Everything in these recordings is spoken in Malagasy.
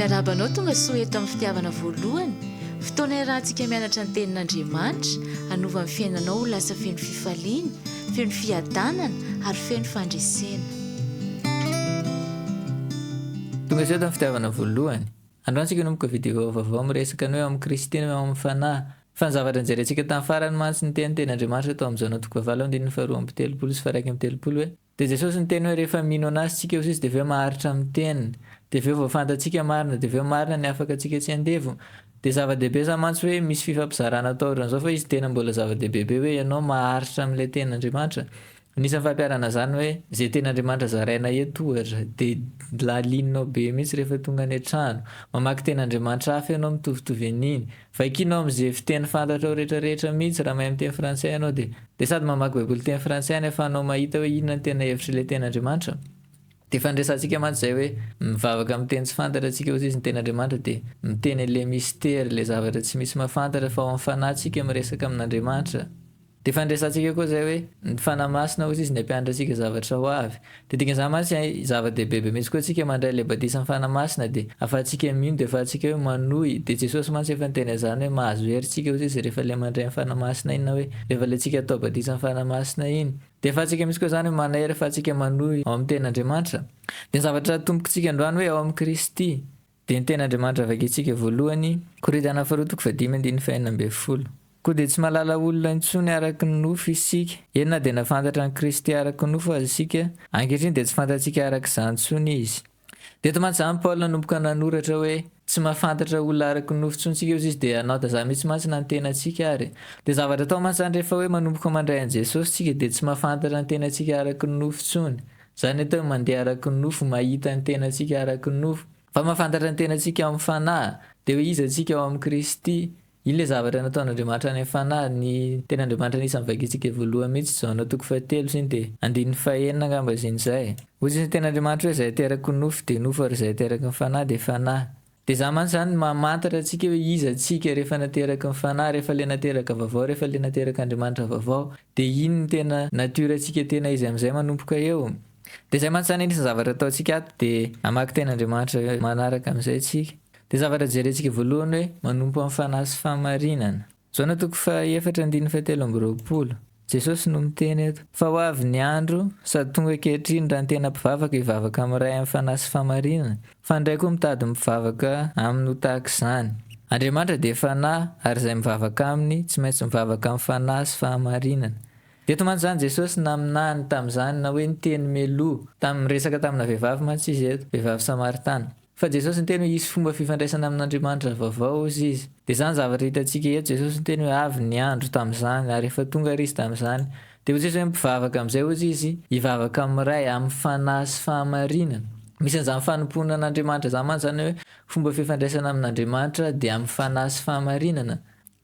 Miarahaba anao tonga soa eto amin'ny fitiavana voalohany, fotoana iarahantsika mianatra ny tenin'Andriamanitra, hanova ny fiainanao ho lasa feno fifaliana, feno fiadanana ary feno fandresena. Tonga soa eto amin'ny fitiavana voalohany. Androany tsika hanomboka video vaovao miresaka ny hoe ao amin'i Kristy no ao amin'ny Fanahy. Fa ny zavatra nijerentsika tamin'ny farany mantsy niteny teny Andriamanitra tao amin'ny Jaona toko fahavalo andininy faharoa amby telopolo sy faha-31 hoe, Dia Jesosy niteny hoe rehefa mino an'Azy tsika hozy izy dia avy eo maharitra amin'ny teniny. Dia avy eo vao fantatsika marina, dia avy eo marina ny afaka antsika tsy andevo. Dia zava-dehibe izany mantsy hoe misy fifampizarana atao ohatran'izao fa izy tena mbola zava-dehibe be hoe ianao maharitra amin'ilay tenin'Andriamanitra. Anisan'ny fampiharana izany hoe izay tenin'Andriamanitra zaraina eto ohatra dia lalininao be mihitsy rehefa tonga any an-trano. Mamaky tenin'Andriamanitra hafa ianao mitovitovy an'iny. Vakianao amin'izay fiteny fantatrao rehetrarehetra mihitsy, raha mahay miteny frantsay ianao dia dia sady mamaky baiboly teny frantsay any ahafahanao mahita hoe inona no tena hevitr'ilay tenin'Andriamanitra. Dia efa niresahantsika mantsy izay hoe mivavaka amin'ny teny tsy fantatra tsika hozy izy ny tenin'Andriamanitra dia miteny an'ilay mistery, ilay zavatra tsy misy mahafantatra fa ao amin'ny fanahy tsika miresaka amin'Andriamanitra. Dia efa niresahantsika koa izay hoe ny Fanahy Masina hozy izy ny hampianatra antsika zavatra ho avy. Dia dikan'izany mantsy zava-dehibe be mihitsy koa tsika mandray ilay batisan'ny Fanahy Masina dia afahantsika mino dia afahantsika hoe manohy. Dia Jesosy mantsy efa niteny an'izany hoe mahazo hery tsika hozy izy rehefa ilay mandray ny Fanahy Masina iny na hoe rehefa ilay tsika atao batisan'ny Fanahy Masina iny. Dia afahantsika mihitsy koa izany hoe manairy afahantsika manohy ao amin'ny tenin'Andriamanitra. Dia ny zavatra atombokitsika androany hoe ao amin'i Kristy. Dia ny tenin'Andriamanitra vakintsika voalohany, Korintiana faharoa toko fahadimy andininy fahenina ambin'ny folo. Koa dia tsy mahalala olona intsony araka ny nofo isika, eny na dia nahafantatra an'i Kristy araka ny nofo aza isika, ankehitriny dia tsy fantatsika araka izany intsony Izy. Dia eto mantsy izany Paoly nanomboka nanoratra hoe, tsy mahafantatra olona araka ny nofo intsony isika hozy izy, dia hanao tazà mihitsy mantsy na ny tenantsika ary. Dia zavatra atao mantsy izany rehefa hoe manomboka mandray an'i Jesosy isika dia tsy mahafantatra ny tenantsika araka ny nofo intsony. Izany atao hoe mandeha araka ny nofo, mahita ny tenantsika araka ny nofo. Fa mahafantatra ny tenantsika ao amin'ny Fanahy, dia hoe iza isika ao amin'i Kristy. Iny ilay zavatra nataon'Andriamanitra any amin'ny Fanahy, ny tenin'Andriamanitra anisan'ny vakintsika voalohany mihitsy, Jaona toko fahatelo izy iny, dia andininy fahenina angamba izy iny izay. Hoy izy ny tenin'Andriamanitra hoe izay ateraky ny nofo dia nofo ary izay ateraky ny Fanahy dia fanahy. Dia izany mantsy izany no mamantatra antsika hoe iza antsika rehefa nateraky ny Fanahy, rehefa ilay nateraka vaovao, rehefa ilay naterak'Andriamanitra vaovao. Dia iny no tena nature antsika tena izy amin'izay manomboka eo. Dia izay mantsy izany anisan'ny zavatra ataontsika ato dia hamaky tenin'Andriamanitra manaraka amin'izay tsika. Dia zavatra jerentsika voalohany hoe manompo amin'ny fanahy sy fahamarinana. Jaona toko fahaefatra andininy fahatelo amby roapolo. Jesosy no miteny eto. Fa ho avy ny andro, sady tonga ankehitriny raha ny tena mpivavaka hivavaka amin'ny Ray amin'ny fanahy sy fahamarinana, fa ny Ray koa mitady ny mpivavaka aminy ho tahaka izany. Andriamanitra dia fanahy, ary izay mivavaka aminy tsy maintsy mivavaka amin'ny fanahy sy fahamarinana. Eto mantsy izany Jesosy naminany tamin'izany na hoe niteny meloa tamin'ny resaka tamina vehivavy mantsy izy eto, vehivavy samaritana. Fa Jesosy niteny hoe hisy fomba fifandraisana amin'Andriamanitra vaovao hozy izy. Dia izany zavatra hitantsika eto, Jesosy niteny hoe avy ny andro tamin'izany ary efa tonga ary izy tamin'izany. Dia hoy Jesosy hoe mpivavaka amin'izay hozy izy, hivavaka amin'ny Ray amin'ny fanahy sy fahamarinana. Misy an'izany fanompoana an'Andriamanitra izany mantsy izany hoe fomba fifandraisana amin'Andriamanitra dia amin'ny fanahy sy fahamarinana.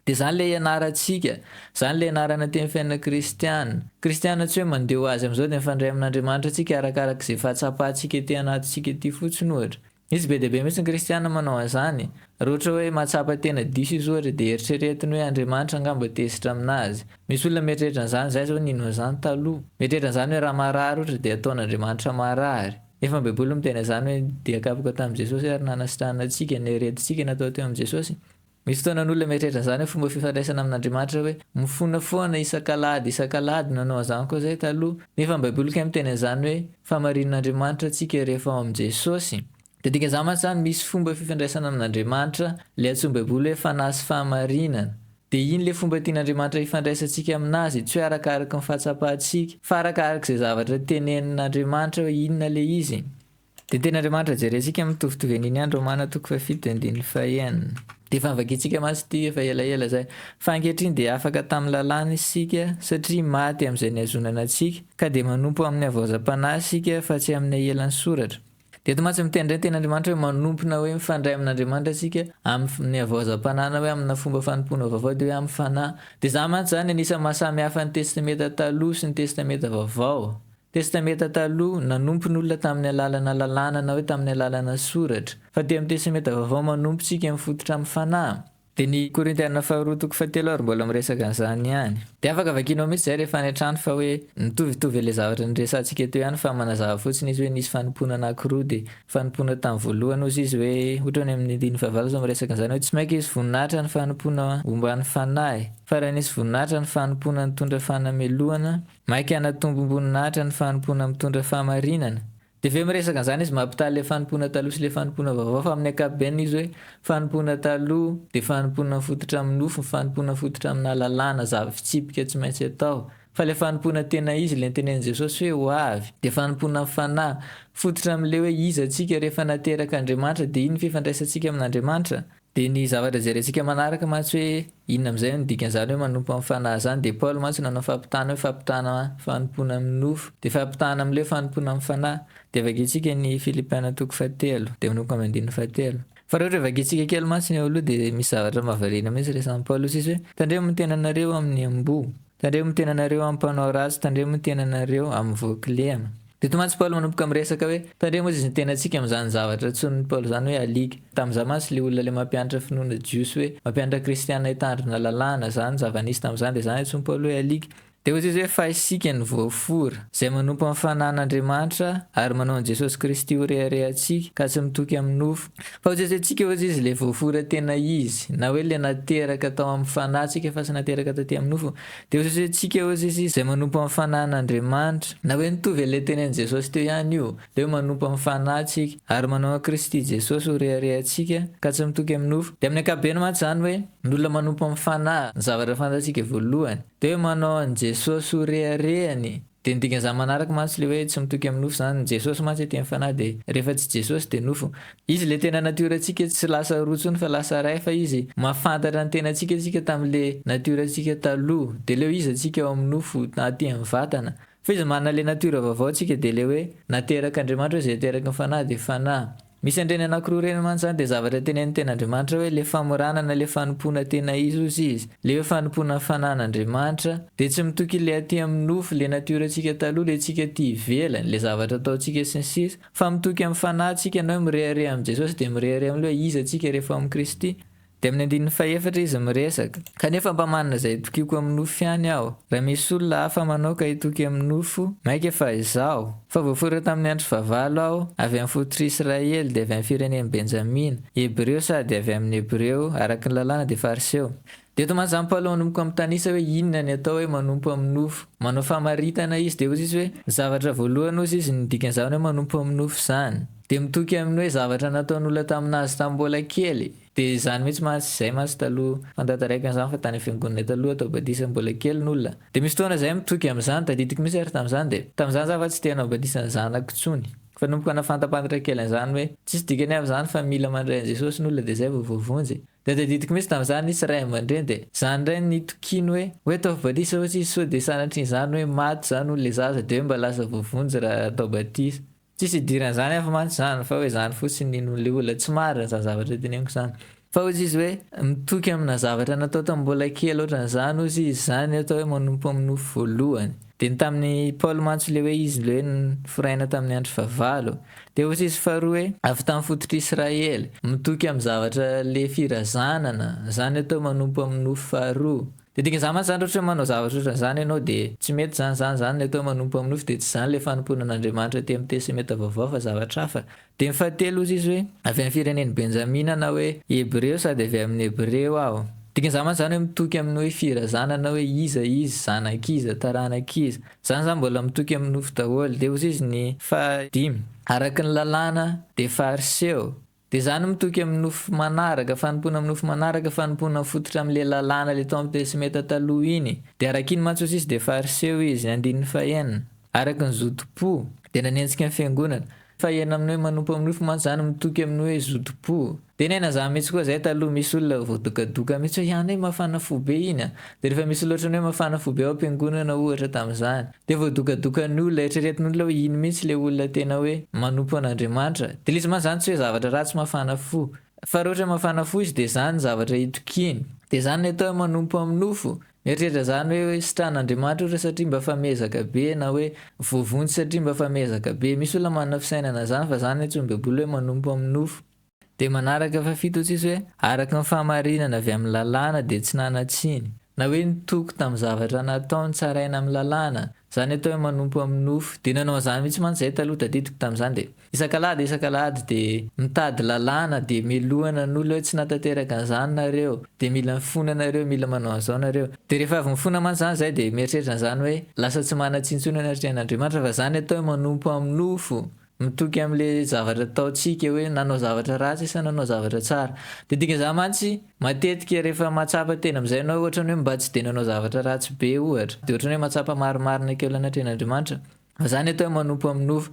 Dia izany ilay ianarantsika, izany ilay ianarana teny fiainana kristiana. Kristiana tsy hoe mandeha ho azy amin'izao dia mifandray amin'Andriamanitra tsika arakaraka izay fahatsapantsika ety anatintsika ety fotsiny ohatra. Misy be dia be mihitsy ny kristiana manao an'izany. Raha ohatra hoe mahatsapa tena diso izy ohatra dia eritreretiny hoe Andriamanitra angamba tezitra aminazy. Misy olona mieritreritra an'izany, izahay izao nino an'izany taloha. Mieritreritra an'izany hoe raha marary ohatra dia ataon'Andriamanitra marary. Nefa ny baiboly miteny an'izany hoe dia kapoka tamin'i Jesosy ary nanasitrana antsika, ny aretintsika natao teo amin'i Jesosy. Misy fotoana ny olona mieritreritra an'izany hoe fomba fifandraisana amin'Andriamanitra hoe mifona foana isak'alahady isak'alahady nanao an'izany koa zay taloha. Nefa ny baiboly kay miteny an'izany hoe famarinin'Andriamanitra antsika rehefa ao amin'i Jesosy. Dia dikan'izany mantsy izany misy fomba fifandraisana amin'Andriamanitra ilay antsoin'ny baiboly hoe fanahy sy fahamarinana. Dia iny ilay fomba tian'Andriamanitra hifandraisantsika aminazy, tsy hoe arakaraky ny fahatsapantsika, fa arakarak'izay zavatra tenenin'Andriamanitra hoe inona ilay izy. Dia teny Andriamanitra jerentsika mitovitovy an'iny ihany Romana toko fahafito andininy fahenina. Dia efa novakintsika mantsy ity efa elaela izay. Fa ankehitriny dia afaka tamin'ny lalàna isika satria maty amin'izay nihazonana antsika, ka dia manompo amin'ny havaozam-panahy isika fa tsy amin'ny aelan'ny soratra. Dia eto mantsy miteny indray ny tenin'Andriamanitra hoe manompo na hoe mifandray amin'Andriamanitra isika amin'ny havaozam-panahy na hoe amina fomba fanompoana vaovao dia hoe amin'ny fanahy. Dia izany mantsy izany anisan'ny maha samy hafa ny Testamenta Taloha sy ny Testamenta Vaovao. Testamenta Taloha, nanompo ny olona tamin'ny alalana lalàna na hoe tamin'ny alalana soratra. Fa aty amin'ny Testamenta Vaovao manompo tsika mifototra amin'ny Fanahy. Dia ny Korintiana faharoa toko fahatelo ary mbola miresaka an'izany ihany. Dia afaka vakianao mihitsy izay rehefa any an-trano fa hoe mitovitovy ilay zavatra niresahantsika teo ihany fa manazava fotsiny izy hoe nisy fanompoana anankiroa dia fanompoana tamin'ny voalohany hozy izy hoe ohatra ny amin'ny andininy fahavalo izao miresaka an'izany hoe tsy mainka hisy voninahitra ny fanompoana omban'ny fanahy fa raha nisy voninahitra ny fanompoana nitondra fanamelohana mainka hanatombom-boninahitra ny fanompoana mitondra fahamarinana Dia avy eo miresaka an'izany izy mampitaha ilay fanompoana taloha sy ilay fanompoana vaovao fa amin'ny ankapobeny izy hoe fanompoana taloha dia fanompoana mifototra amin'ny nofo, fanompoana mifototra amina lalàna, zava-fitsipika tsy maintsy atao. Fa ilay fanompoana tena izy, ilay notenenin'i Jesosy hoe ho avy, dia fanompoana amin'ny fanahy, mifototra amin'ilay hoe iza antsika rehefa naterak'Andriamanitra dia iny ny fifandraisantsika amin'Andriamanitra. Dia ny zavatra jerentsika manaraka mantsy hoe inona amin'izay no dikan'izany hoe manompo amin'ny fanahy izany dia Paoly mantsy nanao fampitahana hoe fampitahana fanompoana amin'ny nofo dia fampitahana amin'ilay hoe fanompoana amin'ny fanahy. Dia vakintsika ny Filipiana toko fahatelo dia manomboka amin'ny andininy fahatelo. Fa raha ohatra vakintsika kely mantsy ny eo aloha dia misy zavatra mahavariana mihitsy resahin'i Paoly hoy izy hoe tandremo ny tenanareo amin'ny amboa, tandremo ny tenanareo amin'ny mpanao ratsy, tandremo ny tenanareo amin'ny voakilema. Dia eto mantsy Paoly manomboka miresaka hoe, tandremo hozy ny tenantsika amin'izany zavatra antsoin'i Paoly izany hoe alika. Tamin'izany mantsy ilay olona ilay mampianatra finoana jiosy hoe, mampianatra kristiana hitandrina lalàna, izany zava-nisy tamin'izany dia izany antsoin'i Paoly hoe alika. Dia hozy izy hoe, fa isika no voafora, izay manompo amin'ny fanahin'Andriamanitra ary manao an'i Jesosy Kristy ho reharehantsika, ka tsy mitoky amin'ny nofo. Fa hozy izy hoe, tsika hozy izy ilay voafora tena izy, na hoe ilay nateraka tao amin'ny fanahy tsika fa tsy nateraka taty amin'ny nofo. Dia hoy Jesosy hoe, Tsika, hoy Izy, izay manompo amin'ny fanahin'Andriamanitra. Na hoe nitovy an'ilay tenenin'i Jesosy teo ihany io, ilay hoe manompo amin'ny fanahy tsika, ary manao an'i Kristy Jesosy ho reharehantsika, ka tsy mitoky amin'ny nofo. Dia amin'ny ankapobeny mantsy izany hoe, ny olona manompo amin'ny fanahy, ny zavatra fantatsika voalohany, dia hoe manao an'i Jesosy ho reharehany. Dia ny dikan'izany manaraka mantsy ilay hoe tsy mitoky amin'ny nofo izany, Jesosy mantsy aty amin'ny fanahy dia rehefa tsy Jesosy dia nofo. Izy ilay tena natiorantsika tsy lasa roa intsony fa lasa iray fa Izy mahafantatra ny tenantsika isika tamin'ilay natiorantsika taloha dia ilay hoe iza tsika ao amin'ny nofo na aty amin'ny vatana fa Izy manana ilay natiora vaovao tsika dia ilay hoe naterak'Andriamanitra hoe izay ateraky ny fanahy dia fanahy. Misy an'ireny anankiroa ireny mantsy izany dia zavatra tenenin'ny tenin'Andriamanitra hoe ilay famoranana ilay fanompoana tena izy hozy izy, ilay hoe fanompoana ny fanahin'Andriamanitra, dia tsy mitoky ilay aty amin'ny nofo, ilay natiorantsika taloha, ilay tsika aty ivelany, ilay zavatra ataontsika sy ny sisa, fa mitoky amin'ny fanahintsika na hoe mirehareha amin'i Jesosy dia mirehareha amin'ilay hoe iza tsika rehefa ao amin'i Kristy. Dia amin'ny andininy fahefatra izy miresaka. Kanefa mba manana izay itokiako amin'ny nofo ihany aho. Raha misy olona hafa manao ka hitoky amin'ny nofo, mainka fa izaho. Fa voafora tamin'ny andro fahavalo aho, avy amin'ny fototr'i Israely, dia avy amin'ny firenen'i Benjamina, Hebreo sady avy amin'ny Hebreo, araka ny lalàna dia Fariseo. Dia eto mantsy izany Paoly manomboka mitanisa hoe inona ny atao hoe manompo amin'ny nofo. Manao famaritana izy, dia hoy izy hoe, ny zavatra voalohany hozy izy, ny dikan'izany hoe manompo amin'ny nofo izany, dia mitoky amin'ny hoe zavatra nataon'olona tamin'azy tamin'ny mbola kely. Dia izany mihitsy mantsy, izay mantsy taloha, fantantaraiko an'izany fa tany am-fiangonana taloha atao batisa mbola kely ny olona. Dia misy fotoana izahay mitoky amin'izany, tadidiko mihitsy ary tamin'izany dia, tamin'izany za fa tsy te hanao batisa ny zanako intsony. Fa nanomboka nafantapantatra kely an'izany hoe, tsisy dikany avy izany fa mila mandray an'i Jesosy ny olona dia izay vao voavonjy. Dia tadidiko mihitsy tamin'izany nisy ray aman-dreny dia, izany indray no nitokiany hoe, hoe ataovy batisa hozy izy sao dia sanatrian'izany hoe maty izany hono ilay zaza dia hoe mba lasa voavonjy raha atao batisa. Tsisy idiran'izany hafa mantsy izany fa hoe izany fotsiny ny inoan'ilay olona. Tsy marina izany zavatra teneniko izany. Fa hozy izy hoe mitoky amina zavatra natao tamin'ny mbola kely ohatran'izany hozy izy, izany ny atao hoe manompo amin'ny nofo voalohany. Dia ny tamin'i Paoly mantsy ilay hoe izy ilay hoe noforaina tamin'ny andro fahavalo. Dia hozy izy faharoa hoe avy tamin'ny fototr'Israely. Mitoky amin'ny zavatra ilay firazanana, izany ny atao hoe manompo amin'ny nofo faharoa. Dia dikan'izany mantsy izany raha ohatra hoe manao zavatra ohatran'izany ianao dia tsy mety izany izany izany ilay atao hoe manompo amin'ny nofo dia tsy izany ilay fanompoana an'Andriamanitra aty amin'ny Testamenta Vaovao fa zavatra hafa. Dia ny fahatelo hozy izy hoe avy amin'ny firenen'i Benjamina na hoe Hebreo sady avy amin'ny Hebreo aho. Dikan'izany mantsy izany hoe mitoky amin'ny hoe firazanana hoe iza izy, zanak'iza, taranak'iza. Izany izany mbola mitoky amin'ny nofo daholo. Dia hozy izy ny fahadimy, araka ny lalàna dia Fariseo. Dia izany mitoky amin'ny nofo manaraka, fanompoana amin'ny nofo manaraka, fanompoana mifototra amin'ilay lalàna ilay tao amin'ny Testamenta taloha iny. Dia araka iny mantsy hozy izy dia Fariseo izy, andininy fahenina. Araka ny zotom-po, dia nanenjika ny fiangonana. Fahenina amin'ny hoe manompo amin'ny nofo mantsy izany mitoky amin'ny hoe zotom-po. Dia niaina izany mihitsy koa izahay taloha, misy olona voadokadoka mihitsy hoe iany hoe mafana fo be iny an! Dia rehefa misy olona ohatran'ny hoe mafana fo be ao am-piangonana ohatra tamin'izany, Dia voadokadokan'ny olona, eritreretin'ny olona hoe iny mihitsy ilay olona tena hoe manompo an'Andriamanitra. Dia ilay izy mantsy izany tsy hoe zavatra ratsy mafana fo. Fa raha ohatra hoe mafana fo izy dia izany ny zavatra itokiany. Dia izany ny atao hoe manompo amin'ny nofo. Mieritreritra izany hoe hoe sitran'Andriamanitra ohatra satria mba fa miezaka be na hoe voavonjy satria mba fa miezaka be. Misy olona manana fisainana izany fa izany no antsoin'ny baiboly hoe manompo amin'ny nofo. Dia manaraka fahafito hoy Jesosy hoe, araka ny fahamarinana avy amin'ny lalàna dia tsy nanan-tsiny. Na hoe nitoky tamin'ny zavatra nataony tsaraina amin'ny lalàna. Izany atao hoe manompo amin'ny nofo. Dia nanao an'izany mihitsy mantsy izahay taloha tadidiko tamin'izany dia isak'alahady isak'alahady dia mitady lalàna dia melohana ny olona hoe tsy nahatanteraka an'izany nareo dia mila mifona nareo mila manao an'izao nareo. Dia rehefa avy mifona mantsy izany izahay dia mieritreritra an'izany hoe lasa tsy manan-tsiny intsony anatrehan'Andriamanitra fa izany atao hoe manompo amin'ny nofo. Mitoky amin'ilay zavatra ataontsika hoe nanao zavatra ratsy sa nanao zavatra tsara. Dia dikan'izany mantsy, matetika rehefa mahatsapa tena amin'izay ianao ohatran'ny hoe mba tsy dia nanao zavatra ratsy be ohatra, dia ohatran'ny hoe mahatsapa marimarina kely anatrehan'Andriamanitra. Fa izany atao hoe manompo amin'ny nofo.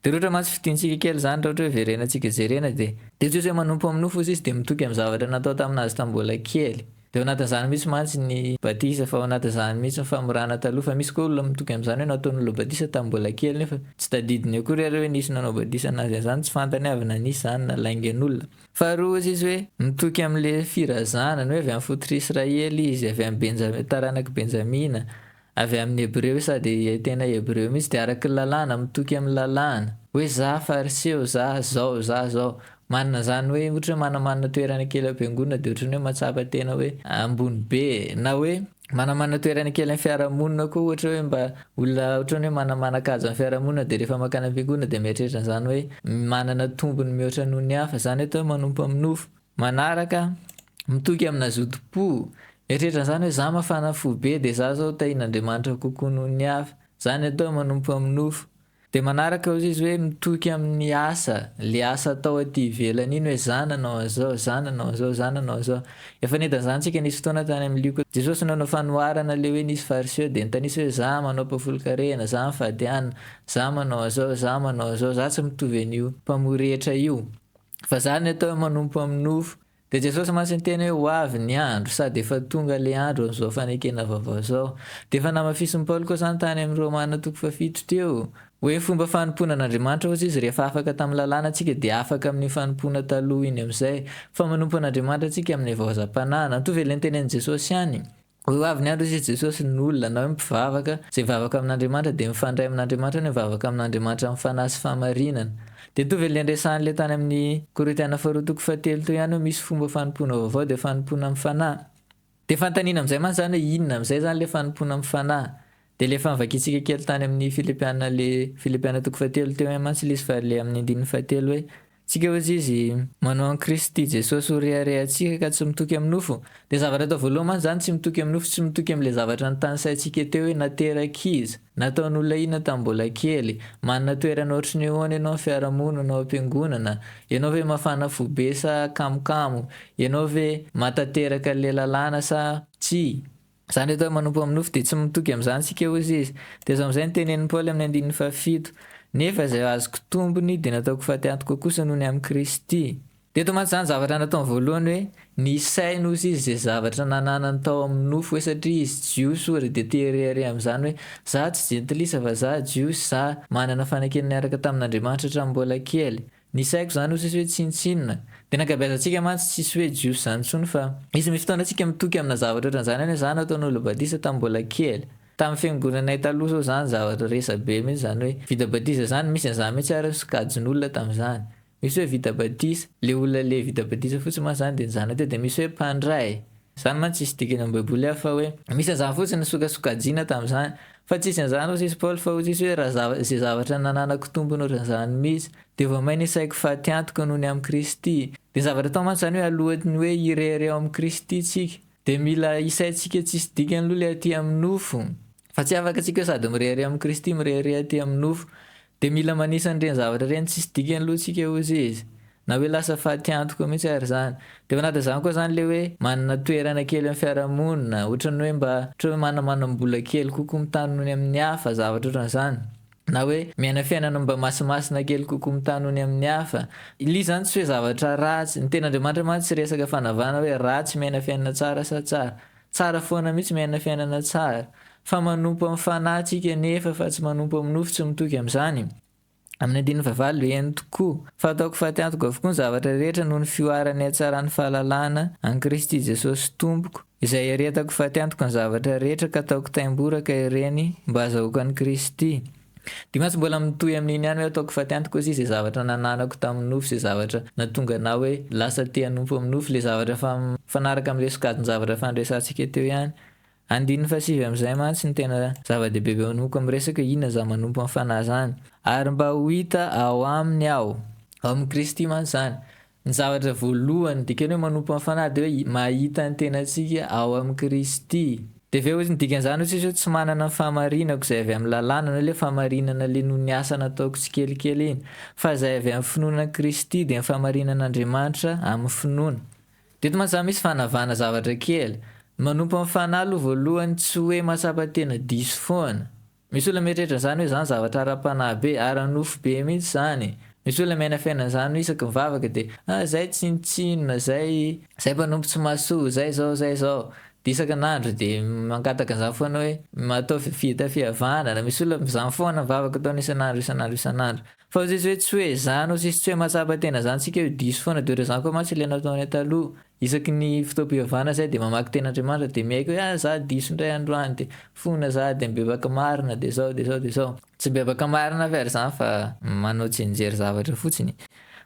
Dia raha ohatra mantsy fintintsika kely izany, raha ohatra hoe verenantsika jerena dia, dia tsy hoe manompo amin'ny nofo ozy izy dia mitoky amin'ny zavatra natao tamin'azy tamin'ny mbola kely. Dia ao anatin'izany mihitsy mantsy ny batisa fa ao anatin'izany mihitsy ny famorana taloha fa misy koa olona mitoky amin'izany hoe nataon'olona batisa tamin'ny mbola kely nefa tsy tadidiny akory ary hoe nisy nanao batisa anazy an'izany tsy fantany avy na nisy izany na laingan'olona. Faharoa hozy izy hoe mitoky amin'ilay firazanany hoe avy amin'ny fototr'Israely izy, avy amin'ny Benja- taranak'i Benjamina, Avy amin'ny Hebreo sady tena Hebreo mihitsy dia araka ny lalàna, mitoky amin'ny lalàna. Hoe za fariseo, za zao, za zao. Manana izany hoe ohatra hoe manamanana toerana kely ao am-piangonana dia ohatran'ny hoe mahatsapa tena hoe ambony be. Na hoe manamanana toerana kely amin'ny fiarahamonina koa ohatra hoe mba olona ohatran'ny hoe manamanan-kaja amin'ny fiarahamonina dia rehefa mankany am-piangonana dia mieritreritra an'izany hoe manana tombony mihoatra noho ny hafa. Izany atao hoe manompo amin'ny nofo. Manaraka, mitoky amina zotom-po, mieritreritra an'izany hoe za mafana fo be dia za zao tahian'Andriamanitra kokoa noho ny hafa, zany atao hoe manompo amin'ny nofo. Dia manaraka hozy izy hoe mitoky amin'ny asa, le asa atao aty ivelany iny hoe za nanao an'izao, za nanao an'izao, za nanao an'izao. Efa nahita an'izany tsika nisy fotoana tany amin'ny Lioka, Jesosy nanao fanoharana le hoe nisy fariseo dia nitanisa hoe za manao mpahafolon-karena, za mifady hanina, za manao an'izao, za manao an'izao, za tsy mitovy an'io mpamory hetra io. Fa zany ny atao hoe manompo amin'ny nofo. Dia Jesosy mantsy niteny hoe ho avy ny andro, sady efa tonga ilay andro amin'izao fanekena vaovao izao. Dia efa namafisin'i Paoly koa izany tany amin'ny Romana toko fahafito teo, hoe fomba fanompoana an'Andriamanitra hozy izy, rehefa afaka tamin'ny lalàna tsika dia afaka amin'iny fanompoana taloha iny amin'izay. Fa manompo an'Andriamanitra tsika amin'ny havaozam-panahy. Nantovy ilay nitenenin'i Jesosy ihany. Ho avy ny andro hoy Jesosy, ny olona na hoe mpivavaka, izay mivavaka amin'Andriamanitra dia mifandray amin'Andriamanitra ny mivavaka amin'Andriamanitra amin'ny fanahy sy fahamarinana. Dia mitovy ilay niresahan'ilay tany amin'ny Korintiana faharoa toko fahatelo teo ihany hoe misy fomba fanompoana vaovao dia fanompoana amin'ny fanahy. Dia fanontaniana amin'izay mantsy izany hoe inona amin'izay izany ilay fanompoana amin'ny fanahy? Dia ilay efa novakintsika kely tany amin'ny Filipiana ilay Filipiana toko fahatelo teo ihany mantsy ilay izy fa ilay amin'ny andininy fahatelo hoe Tsika hozy izy, manao an'i Kristy Jesosy ho reharehantsika ka tsy mitoky amin'ny nofo. Dia zavatra atao voalohany mantsy izany, tsy mitoky amin'ny nofo, tsy mitoky amin'ilay zavatra notanisaintsika teo hoe nateraka iza, nataon'olona inona tamin'ny mbola kely, manana toerana ohatry ny ahoana ianao amin'ny fiarahamonina, ao am-piangonana, ianao ve mafana fo be sa kamokamo, ianao ve mahatanteraka ilay lalàna sa tsia. Izany atao hoe manompo amin'ny nofo dia tsy mitoky amin'izany isika hozy izy. Dia izao amin'izay no tenenin'i Paoly amin'ny andininy fahafito, Nefa izay azoko tombony dia nataoko fatiantoka kosa noho ny amin'i Kristy. Dia eto mantsy izany zavatra nataony voalohany hoe nisaina hozy izy izay zavatra nananany tao amin'ny nofo hoe satria izy Jiosy ohatra dia te hirehareha amin'izany hoe za tsy jentilisa fa za Jiosy, za manana fanekena niaraka tamin'Andriamanitra hatramin'ny mbola kely. Ny saiko zany ozy hoe tsinontsinona. De ny ankabeazantsika mantsy tsisy hoe jiosy zany intsony fa misy misy fotoana tsika mitoky amina zavatra ohatran'izany ihany hoe za nataon'olo batisa tamin'ny mbola kely. Tamin'ny fiangonanay taloha zao zany zavatra resabe mihitsy zany hoe vita batisa zany, misy an'izany mihitsy ary ny sokajin'olona tamin'izany. Misy hoe vita batisa, le olona le vita batisa fotsiny mantsy zany de nijanona teo de misy hoe mpandray. Zany mantsy tsisy dikany amin'ny baiboly hafa fa hoe misy an'izany fotsiny ny sokasokajiana tamin'izany. Fa tsisy an'izany hoy sisy Paoly fa hoy sisy hoe raha zava izay zavatra nananako tombony ohatran'izany mihitsy dia vao may nisaiko faty antoka noho ny amin'i Kristy. Dia ny zavatra atao mantsy izany hoe alohan'ny hoe hirehareha ao amin'i Kristy tsika dia mila isaintsika tsisy dikany aloha ilay aty amin'ny nofo. Fa tsy afaka tsika hoe sady mirehareha amin'i Kristy mirehareha aty amin'ny nofo. Dia mila manisa an'ireny zavatra ireny tsisy dikany aloha tsika hozy izy. Na hoe lasa faty antoka mihitsy ary izany. Dia ao anatin'izany koa izany ilay hoe manana toerana kely amin'ny fiarahamonina, ohatran'ny hoe mba ohatra hoe manamanam-bola kely kokoa mitaha noho ny amin'ny hafa, zavatra ohatran'izany. Na hoe miaina fiainana mba masimasina kely kokoa mitaha noho ny amin'ny hafa. Ilay izy izany tsy hoe zavatra ratsy. Ny tenin'Andriamanitra mantsy tsy resaka fanavahana hoe ratsy miaina fiainana tsara sa tsara. Tsara foana mihitsy miaina fiainana tsara. Fa manompo amin'ny fanahy tsika nefa fa tsy manompo amin'ny nofo tsy mitoky amin'izany. Amin'ny andininy fahavalo, Eny tokoa, fa ataoko faty antoka avokoa ny zavatra rehetra noho ny fihoaran'ny hatsaran'ny fahalalana an'i Kristy Jesosy Tompoko, izay iaretako faty antoka ny zavatra rehetra ka ataoko taimboraka ireny mba hazahoako an'i Kristy. Dia mantsy mbola mitohy amin'iny ihany hoe ataoko faty antoka ozy izay zavatra nananako tamin'ny nofo, izay zavatra nahatonga anah hoe lasa te hanompo amin'ny nofo, ilay zavatra efa mifanaraka amin'ilay sokajin-javatra efa niresahantsika teo ihany. Andininy fahasivy amin'izay mantsy no tena zava-dehibe be manomboka miresaka hoe inona izany manompo amin'ny fanahy izany. Ary mba ho hita ao aminy aho. Ao amin'i Kristy mantsy izany. Ny zavatra voalohany dikany hoe manompo amin'ny fanahy dia hoe mahita ny tenantsika ao amin'i Kristy. Dia avy eo ny dikan'izany hoy tsisy hoe tsy manana ny fahamarinako izay avy amin'ny lalàna na hoe ilay fahamarinana ilay noho ny asa nataoko tsikelikely iny, fa izay avy amin'ny finoana an'i Kristy dia ny fahamarinan'Andriamanitra amin'ny finoana. Dia eto mantsy izany misy fanavahana zavatra kely. Ny manompo amin'ny fanahy aloha voalohany tsy hoe mahatsapa tena diso foana. Misy olona mieritreritra an'izany hoe izany zavatra ara-panahy be, ara-nofo be mihitsy izany. Misy olona miaina fiainana izany hoe isaky mivavaka dia, ah zay tsinontsinona, zay zay mpanompo tsy mahasoa, zay izao, zay izao. Dia isakin'andro dia mangataka an'izany foana hoe ataovy vita fihavanana. Misy olona izany foana mivavaka ataony isan'andro, isan'andro, isan'andro. Fa hoy izy hoe tsy hoe izany, hoy izy tsy hoe mahatsapa tena izany tsika hoe diso foana, dia ohatran'izany koa mantsy ilay nataonay taloha. Isaky ny fotoam-pivavahana izay dia mamaky tenin'Andriamanitra dia miaiky hoe ah za diso indray androany dia fona za dia mibebaka marina dia izao dia izao dia izao. Tsy mibebaka marina avy ary izany fa manao tsianjery zavatra fotsiny.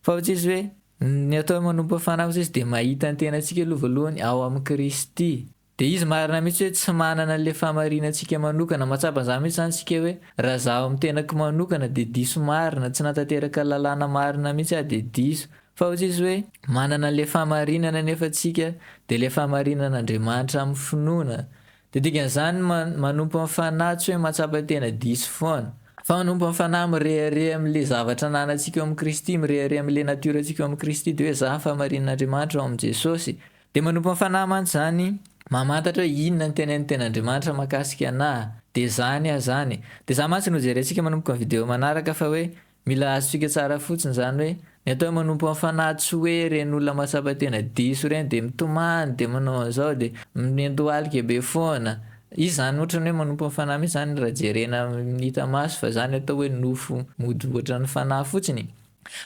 Fa hoy izy hoe ny atao hoe manompo fanahy hoy izy dia mahita ny tenantsika aloha voalohany ao amin'i Kristy. Dia izy marina mihitsy hoe tsy manana an'ilay fahamarinantsika manokana, mahatsapa an'izany mihitsy izany isika hoe raha izaho amin'ny tenako manokana dia diso marina, tsy nahatanteraka lalàna marina mihitsy aho dia diso. Fa hoy izy hoe manana an'ilay fahamarinana anefa tsika dia ilay fahamarinan'Andriamanitra amin'ny finoana. Dia dikan'izany manompo amin'ny fanahy tsy hoe mahatsapa tena diso foana. Fa manompo amin'ny fanahy mirehareha amin'ilay zavatra ananantsika ao amin'i Kristy, mirehareha amin'ilay natiora-ntsika ao amin'i Kristy dia hoe izaho fahamarinan'Andriamanitra ao amin'i Jesosy. Dia manompo ny fanahy mantsy izany, mamantatra hoe inona ny tenenin'ny Tenin'Andriamanitra mahakasika anah, dia izany aho izany. Dia izany mantsy no hojerentsika manomboka ny video manaraka fa hoe mila azontsika tsara fotsiny izany hoe ny atao hoe manompo ny fanahy tsy hoe ireny olona mahatsapa tena diso ireny dia mitomany dia manao an'izao dia miandohalika be foana. Izy izany ohatran'ny hoe manompo ny fanahy mihitsy izany raha jerena amin'ny hita maso fa izany atao hoe nofo mody ohatran'ny fanahy fotsiny.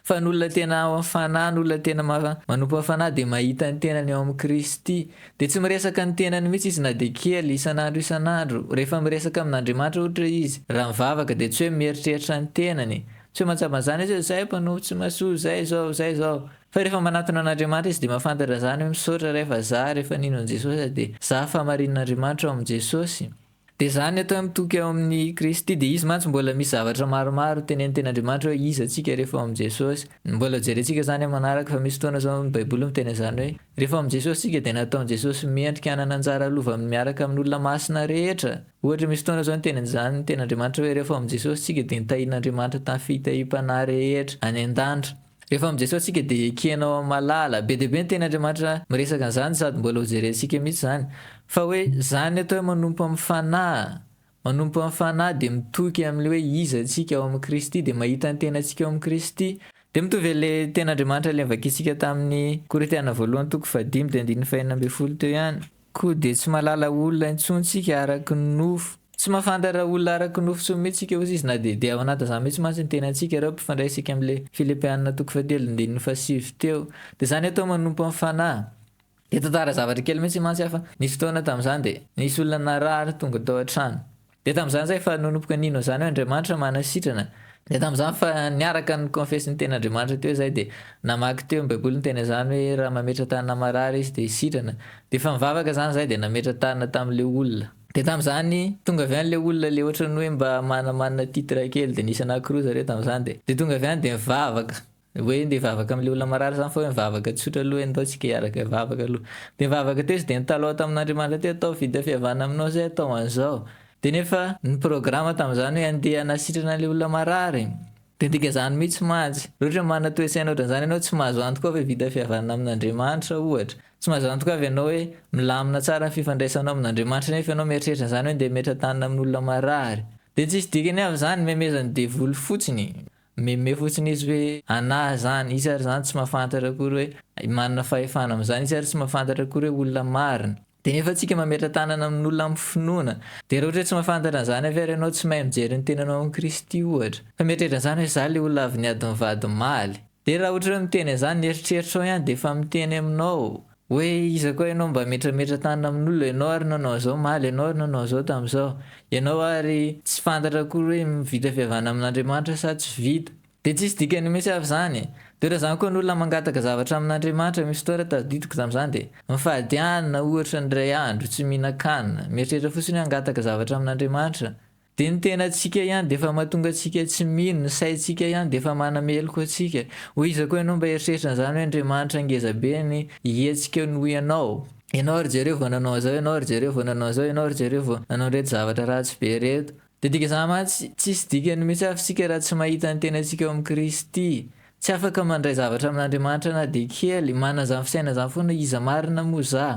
Fa ny olona tena ao amin'ny fanahy, ny olona tena manompo amin'ny fanahy dia mahita ny tenany ao amin'i Kristy. Dia tsy miresaka ny tenany mihitsy izy na dia kely, isan'andro isan'andro. Rehefa miresaka amin'Andriamanitra ohatra izy, raha mivavaka dia tsy hoe mieritreritra ny tenany. Tsy hoe mahatsapa an'izany izy hoe izay mpanompo tsy mahasoa, izay izao, izay izao. Fa rehefa manatona an'Andriamanitra izy dia mahafantatra an'izany hoe misaotra Ray fa za rehefa nino an'i Jesosy dia za fahamarinin'Andriamanitra ao amin'i Jesosy. Dia izany atao hoe mitoky ao amin'i Kristy, dia Izy mantsy mbola misy zavatra maromaro tenenin'ny Tenin'Andriamanitra hoe iza tsika rehefa ao amin'i Jesosy. Mbola hojerentsika izany amin'ny manaraka fa misy fotoana izao ny Baiboly miteny an'izany hoe rehefa ao amin'i Jesosy tsika dia nataon'i Jesosy mendrika hanana anjara lova amin'ny miaraka amin'ny olona masina rehetra. Ohatra misy fotoana izao niteny an'izany ny Tenin'Andriamanitra hoe rehefa ao amin'i Jesosy tsika dia nitahian'Andriamanitra tamin'ny fitahiam-panahy rehetra any an-danitra. Rehefa amin'i Jesosy tsika dia ekena ao amin'ny malala. Be dia be ny teny Andriamanitra miresaka an'izany sady mbola ho jerentsika mihitsy izany. Fa hoe izany atao hoe manompo amin'ny fanahy. Manompo amin'ny fanahy dia mitoky amin'ilay hoe iza tsika ao amin'i Kristy dia mahita ny tenantsika ao amin'i Kristy. Dia mitovy ilay tenin'Andriamanitra ilay novakintsika tamin'ny Korintiana voalohany toko fahadimy dia andininy fahenina ambin'ny folo teo ihany. Koa dia tsy mahalala olona intsony tsika araka ny nofo. Tsy mahafantatra olona araka ny nofo intsony mihitsy tsika hozy izy na dia dia ao anatin'izany mihitsy mantsy ny tenantsika ireo mpifandraisika amin'ilay Filipiana toko fahatelo andininy fahasivy teo. Dia izany atao manompo amin'ny fanahy. Dia tantara zavatra kely mihitsy mantsy aho fa nisy fotoana tamin'izany dia nisy olona narary tonga tao an-trano. Dia tamin'izany zay efa nanomboka nino an'izany hoe Andriamanitra manasitrana. Dia tamin'izany fa niaraka ni-confesse ny tenin'Andriamanitra teo zay dia namaky teo ny baiboly niteny an'izany hoe raha mametra-tanana marary izy dia sitrana. Dia efa nivavaka zany zay dia nametra-tanana tamin'ilay olona. Dia tamin'izany tonga avy any ilay olona ilay ohatran'ny hoe mba manamanana titre kely dia nisy anankiroa zareo tamin'izany dia dia tonga avy any dia nivavaka. Hoe ndeha hivavaka amin'ilay olona marary izany fa hoe mivavaka tsotra aloha hoe ndao tsika hiaraka hivavaka aloha. Dia nivavaka teo izy dia nitalaho tamin'Andriamanitra teo atao vita fihavanana aminao izay atao an'izao. Dia nefa ny programa tamin'izany hoe andeha hanasitrana an'ilay olona marary. Dia midika izany mihitsy mantsy. Raha ohatra hoe manana toe-tsaina ohatran'izany ianao tsy mahazo antoka hoe vita fihavanana amin'Andriamanitra ohatra. Tsy mahazo antoka avy ianao hoe milamina tsara ny fifandraisanao amin'Andriamanitra nefa ianao mieritreritra an'izany hoe ndeha hametra-tanana amin'olona marary. Dia tsisy dikany avy izany, memezan'ny devoly fotsiny. Meme fotsiny izy hoe anah zany, izy ary zany tsy mahafantatra akory hoe manana fahefana amin'izany, izy ary tsy mahafantatra akory hoe olona marina. Dia nefa tsika mametra-tanana amin'olona amin'ny finoana. Dia raha ohatra hoe tsy mahafantatra an'izany avy ary ianao tsy mahay mijery ny tenanao amin'i Kristy ohatra. Fa mieritreritra an'izany hoe za le olona avy niady mivady omaly. Dia raha ohatra hoe miteny an'izany ny eritreritrao ihany dia efa miteny aminao. Hoe iza koa ianao mba mimetrametra tanana amin'olona, ianao ary nanao an'izao omaly, ianao ary nanao an'izao tamin'izao. Ianao ary tsy fantatra akory hoe vita fihavanana amin'Andriamanitra sa tsy vita. Dia tsisy dikany mihitsy avy izany. Dia ohatran'izany koa ny olona mangataka zavatra amin'Andriamanitra, misy fotoana tadidiko tamin'izany dia mifady hanina ohatra ny iray andro, tsy mihinan-kanina, mieritreritra fotsiny hoe hangataka zavatra amin'Andriamanitra. Dia ny tenantsika ihany dia efa mahatonga antsika tsy mino, ny saintsika ihany dia efa manameloka antsika. Hoy iza koa ianao mba hieritreritra an'izany hoe Andriamanitra ngeza be ny hihetsika noho ianao. Ianao ry jereo vao nanao an'izao, ianao ry jereo vao nanao an'izao, ianao ry jereo vao nanao an'ireto zavatra ratsy be ireto. Dia dika izany mantsy, tsisy dikany mihitsy avy isika raha tsy mahita ny tenantsika ao amin'i Kristy. Tsy afaka mandray zavatra amin'Andriamanitra na dia kely, manana izany fisainana izany foana, iza marina moa za?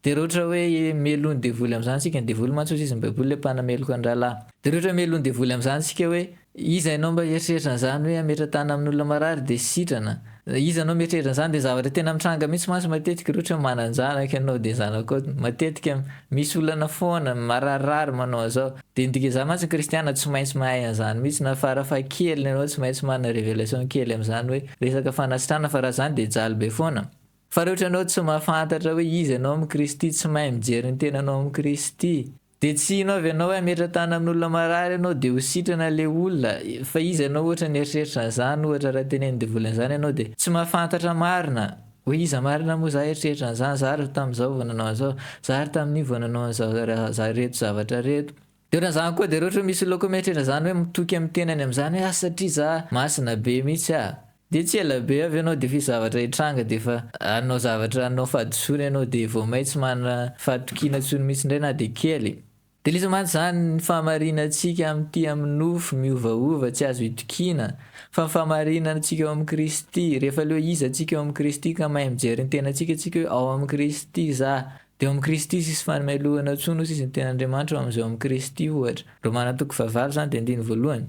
Dia raha ohatra hoe melohin'ny devoly amin'izany isika, ny devoly mantsy hozy izy ny baiboly ilay mpanameloka ny rahalahy. Dia raha ohatra hoe melohin'ny devoly amin'izany isika hoe, iza ianao mba hieritreritra an'izany hoe hametra-tanana amin'olona marary dia sitrana? Iza ianao mieritreritra an'izany? Dia zavatra tena mitranga mihitsy mantsy matetika raha ohatra hoe manan-janaka ianao dia zanakao matetika misy olana foana, mararirary manao an'izao. Dia ny dikan'izany mantsy ny kristiana tsy maintsy mahay an'izany mihitsy na farafahakeliny ianao tsy maintsy manana révélation kely amin'izany hoe resaka fanasitranana fa raha izany dia hijaly be foana. Fa raha ohatra ianao tsy mahafantatra hoe iza ianao amin'i Kristy, tsy mahay mijery ny tenanao amin'i Kristy, dia tsy hino avy ianao hoe hametra-tanana amin'olona marary ianao dia ho sitrana ilay olona, fa iza ianao ohatra nieritreritra an'izany ohatra raha tenenin'ny devoly an'izany ianao dia tsy mahafantatra marina hoe iza marina moa za eritreritra an'izany, za ary tamin'izao vao nanao an'izao, za ary tamin'iny vao nanao an'izao ireto zavatra ireto. Dia ohatran'izany koa dia raha ohatra hoe misy olona koa mieritreritra an'izany hoe mitoky amin'ny tenany amin'izany hoe ah satria za masina be mihitsy ah. Dia tsy ela be avy ianao dia efa hisy zavatra hitranga dia efa hanao zavatra hanao fahadisoana ianao dia vao may tsy manana fahatokiana intsony mihitsy indray na dia kely. Dia ilay izy mantsy izany ny fahamarinantsika amin'ity amin'ny nofo miovaova tsy azo itokiana fa ny fahamarinantsika ao amin'i Kristy rehefa ilay hoe iza tsika ao amin'i Kristy ka mahay mijery ny tenantsika tsika hoe ao amin'i Kristy za dia ao amin'i Kristy tsisy fanamelohana intsony hoy izy ny tenan'Andriamanitra ao amin'izay ao amin'i Kristy ohatra. Romana toko fahavalo izany dia andininy voalohany.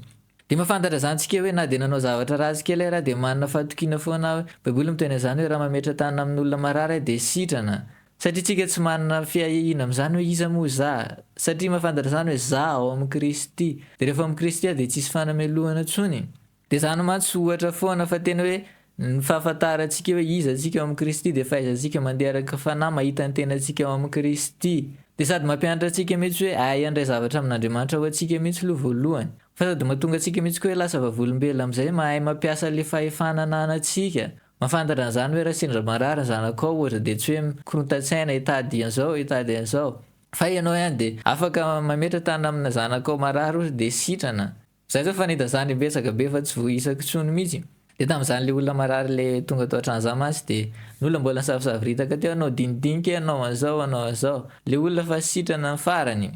Dia mahafantatra izany tsika hoe na dia nanao zavatra ratsy kely ara dia manana fahatokiana foana aho hoe, baiboly miteny an'izany hoe raha mametra tanana amin'olona marary aho dia sitrana. Satria tsika tsy manana fiahiahiana amin'izany hoe iza moa za? Satria mahafantatra izany hoe za ao amin'i Kristy. Dia rehefa ao amin'i Kristy aho dia tsisy fanamelohana intsony. Dia izany mantsy ohatra foana fa tena hoe Ny fahafantarantsika hoe iza isika ao amin'i Kristy dia fahaizantsika mandeha araka ny Fanahy, mahita ny tenantsika ao amin'i Kristy. Dia sady mampianatra antsika mihitsy hoe hahay handray zavatra amin'Andriamanitra ho antsika mihitsy aloha voalohany. Fa sady mahatonga antsika mihitsy koa hoe lasa vavolombelona amin'izay, mahay mampiasa ilay fahefana ananantsika. Mahafantatra an'izany hoe raha sendra marary ny zanakao ohatra dia tsy hoe mikorontan-tsaina hitady an'izao, hitady an'izao. Fa ianao ihany dia afaka mametra tanana amina zanakao marary ohatra dia sitrana. Zay zao fa nahita zany imbetsaka be fa tsy voaisako intsony mihitsy. De tamin'izany le olona marary le tonga tao an-trano zany mantsy de ny olona mbola nisavosavoritaka teo hanao dinidinika hanao an'izao hanao an'izao. Le olona fa sitrana ny farany.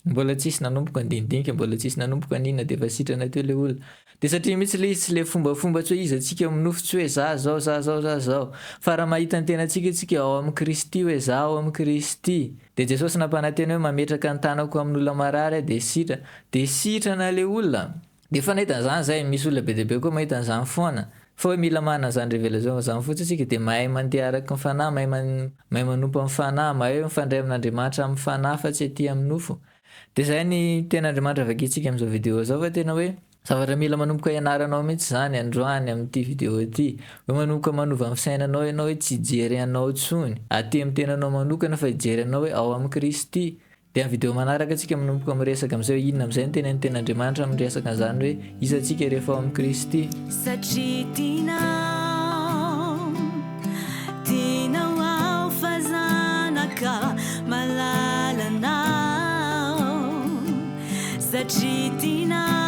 Mbola tsisy nanomboka ny dinidinika mbola tsisy nanomboka ny inona de efa sitrana teo le olona. De satria mihitsy le izy tsy le fombafomba tsy hoe iza tsika amin'ny nofo tsy hoe za zao za zao za zao. Fa raha mahita ny tenantsika tsika ao amin'i Kristy hoe za ao amin'i Kristy. Dia Jesosy nampanantena hoe mametraka ny tanako amin'olona marary aho dia sitrana. Dia sitrana ilay olona. Dia efa nahita an'izany izahay, misy olona be dia be koa mahita an'izany foana. Fa hoe mila manana an'izany révélation izany fotsiny isika dia mahay mandeha araka ny fanahy, mahay mahay manompo amin'ny fanahy, mahay hoe mifandray amin'Andriamanitra amin'ny fanahy fa tsy aty amin'ny nofo. Dia izay ny tenin'Andriamanitra vakintsika amin'izao vidéo izao fa tena hoe Zavatra mila manomboka ianaranao mihitsy izany androany amin'ity vidéo ity. Hoe manomboka manova ny fisainanao ianao hoe tsy hijery anao intsony aty amin'ny tenanao manokana fa hijery anao hoe ao amin'i Kristy. Dia amin'ny vidéo manaraka tsika manomboka miresaka amin'izay hoe inona amin'izay no tenenin'ny tenin'Andriamanitra amin'ny resaka an'izany hoe iza tsika rehefa ao amin'i Kristy. Satria tianao, tianao aho fa zanaka malalanao. Satria tianao.